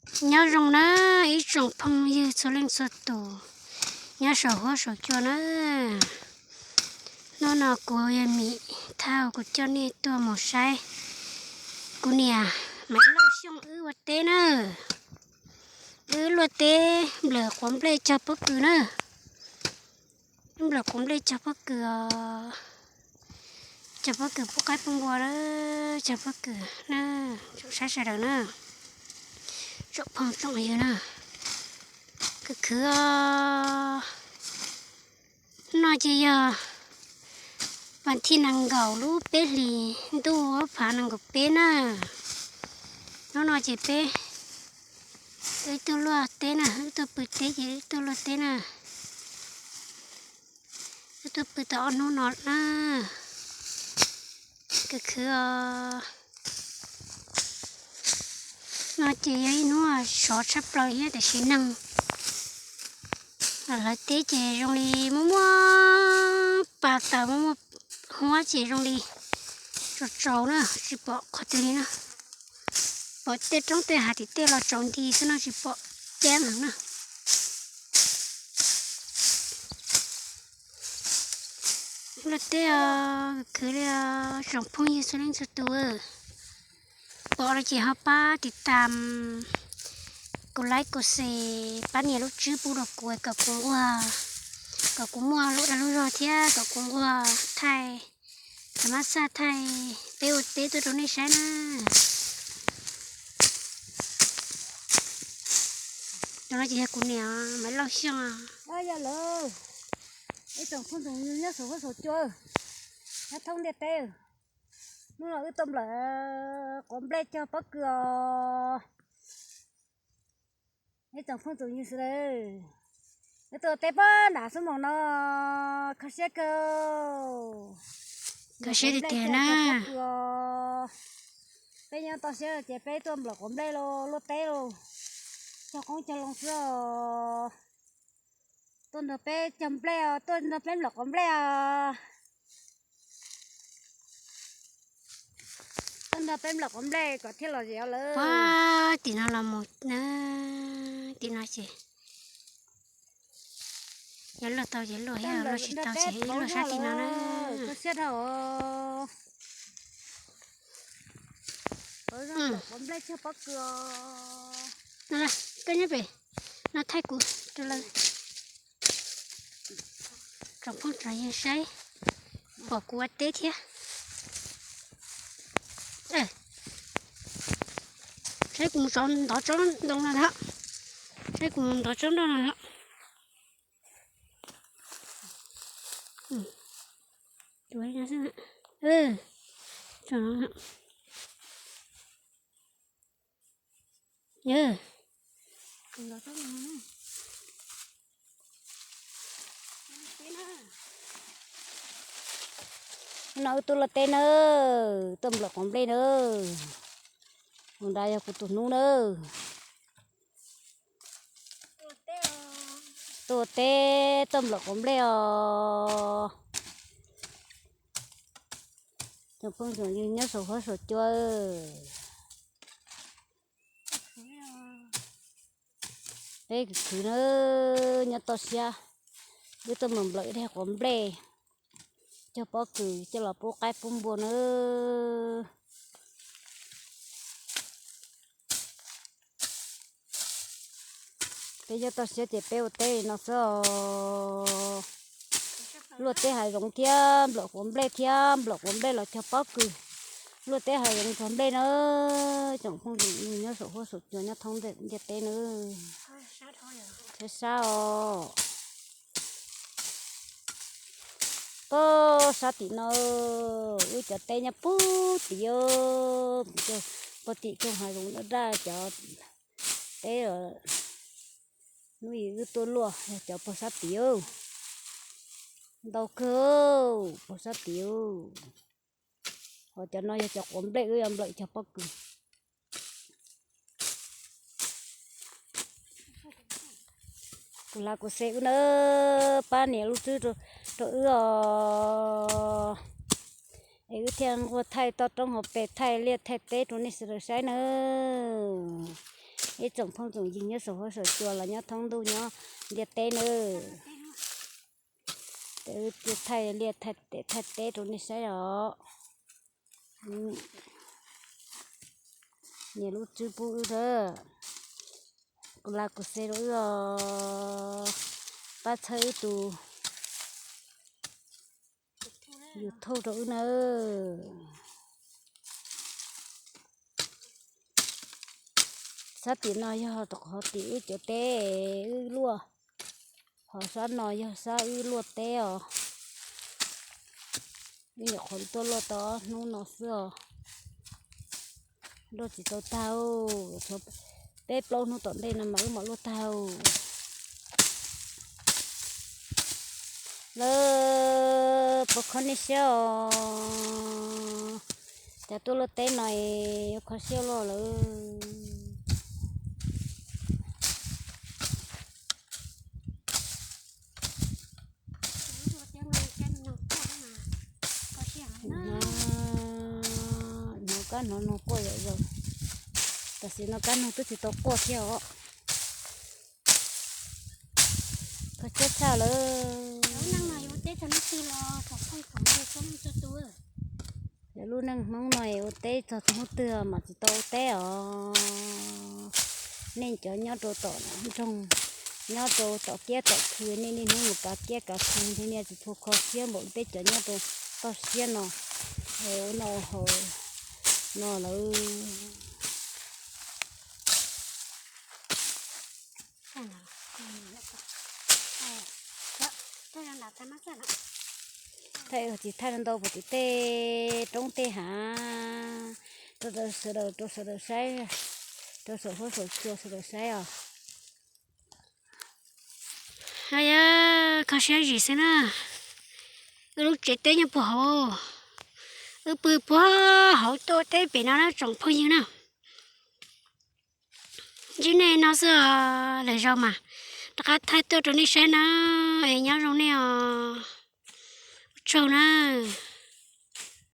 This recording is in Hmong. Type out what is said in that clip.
Nyob zoo na ib tsoom phooj ywg txhua leej txhua tus nyob saum huab saum cua na. Hnub no kuv yog Mim Thauj, kuv coj nej tuaj mus saib kuv niam Maiv Lauj Xyooj wb ua teb na. Wb luaj teb nplawm quav nplej cog pob kws na. Wb nplawm quav nplej cog pob kws os. Cog pob kws pub qaib pub npua na. Cog pob kws na, tsoom saib sawv daws na, tsoom phooj tsoom ywg na. Kws khwv os. Hnub no ces yog vas thij nees nkaum lub peb hlis ntuj ob phav nees nkaum peb na. Hnub no ces peb wb tuaj luaj teb na, wb tuaj pw teb ces wb tuaj luaj teb na. Wb tuaj pw tau ob hnub no na. Kws khwv os. No ces yog ib hnub sov tshaj plaws thiab tiam sis neeg hlawv teb ces zoo li muaj muaj pa taws muaj muaj huab ces zoo li tsaus tsaus na, tsis pom qhov twg li na. Pom tej roob tej hav tim tej los tsaus nti xwb no, tsis pom cab heev na. Luaj teb os, khwv li os tsoom phooj ywg txhua leej txhua tus. Pom no ces ho pab tiv tam, kuv laib kuv xes, pab nias lub tswb pub rau kuv kom kuv nquag, kom kuv muaj lub dag lub zog thiab kom kuv nquag thaij, thaij mab xaj thaij peb ua teb tuaj rau nej saib na. Tus no ces yog kuv niam Maiv Lauj Xyooj. Yog lawm, ib tsoom phooj tsoom ywg nyob saum huab saum cua, nyob thoob ntiaj teb, hnub no wb tuaj nplawm quav nplej cog pob kws os. Ib tsoom phooj tsoom ywg sawv daws, wb tuaj teb pab nram xub moos no, kho siab kawg. Kho siab tiag tiag na. Peb nyob toj siab ces peb tuaj nplawm quav nplej luaj teb los cog qoob cog loo xwb os. Tuaj nrog peb cog nplej os, tuaj nrog peb nplawm quav nplej os. Tuaj nrog peb nplawm quav nplej kom thiaj los zem lawm. Pab tim no los mus na, tim no ces yog luaj tau ces luaj, yog luaj tsis tau ces luaj sab tim no na. Kho siab dhau os. Quav nplej cog pob kws os. Koj nyob pem no thaij kuv rau lawv tsoom phooj tsoom ywg saib, pom kuv ua teb thiab. Saib kuv mus tsov ntov tsob ntoo no lawm. Saib kuv mus ntov tsob nroj no lawm. No wb tuaj luaj teb nawb, tuaj nplawm quav nplej nawb. Tus nrad yog kuv tus hnub nawb. Tuaj ua teb tuaj nplawm quav nplej os. Tsoom phooj tsoom ywg nyob saum huab saum cua, peb khwv khwv nawb, nyob toj siab, wb tuaj mus nplawm ib daig quav nplej cog pob kws coj los pub qaib pub npua nawb. Peb nyob toj siab ces peb ua teb li no xwb os. Luaj teb hav zoov thiab nplawm quav nplej thiab nplawm quav nplej los cog pob kws. Luaj teb hav zoov cog nplej nawb, tsoom phooj ywg nyob saum huab saum cua nyob thoob ntiaj teb nawb. Sab sab os. Pog sab tim no, wb cov teb nyob pug tim, pog tim koog hav zoov daj daj cov teb. Hnub ib wb tuaj luaj yog cov pog sab tim, ntau kawg pog sab tim. Ho cov no yog cov quav nplej wb yuav nplawm cog pob kws. Kuv lav kuv xev wb nawb, pab nias lub tswb rau wb os, es wb thiaj nquag thaij toj roob hauv pes, thaij liaj thaij teb rau nej sawv daws saib nawb. Ib tsoom phooj tsoom ywg nyob saum huab saum cua los nyob thoob ntuj nyob ntiaj teb nawb. Thaij liaj thaij teb rau nej saib os. Nias lub tswb pub wb a, kuv like kuv share rau wb os, pab txhawb wb tus YouTube rau wb nawb. Sab tim no yog qhov tim wb cov teb wb luaj, qhov sab no yog sab wb luaj teb os. Wb nyuam qhuav tuaj luaj tau ob hnub no xwb os. Luaj tsis tau tag, peb plaub hnub tom ntej no mas wb mam luaj tag. Lawv puas kho nej siab os? Cov tuaj luaj teb no es yuav kho siab luaj lawm. Hnov kab hnov noog quaj yom yom. Tam sim no kab noog twb tsis tau quaj thiab os. Kho siab tshaj lawm. Yog lub neej Hmoob no es ua teb txog txog hnub twg mas tsis tau ua teb os. Nej cov nyob rau tom nroog, nyob rau tom kiab tom khw, nej niaj hnub mus kav kiab kav khw, nej niaj tsis tshua kho siab npaum li peb cov nyob rau toj siab no, no hauv no lawm. Thaij tsis thaij ntau puas tim tej roob tej hav rau sawv daws, rau sawv daws saib, rau saum huab saum cua sawv daws saib os. Yog kho siab zim xwb na. Wb lub tsev teb nyob puag hauv, wb pw puag hauv tuaj teb pem no na tsoom phooj ywg na. Ntsib nej no xwb os, lwm zaus mas rov qab thaij tuaj rau nej saib na. Es nyob zoo nej os, ua tsaug na.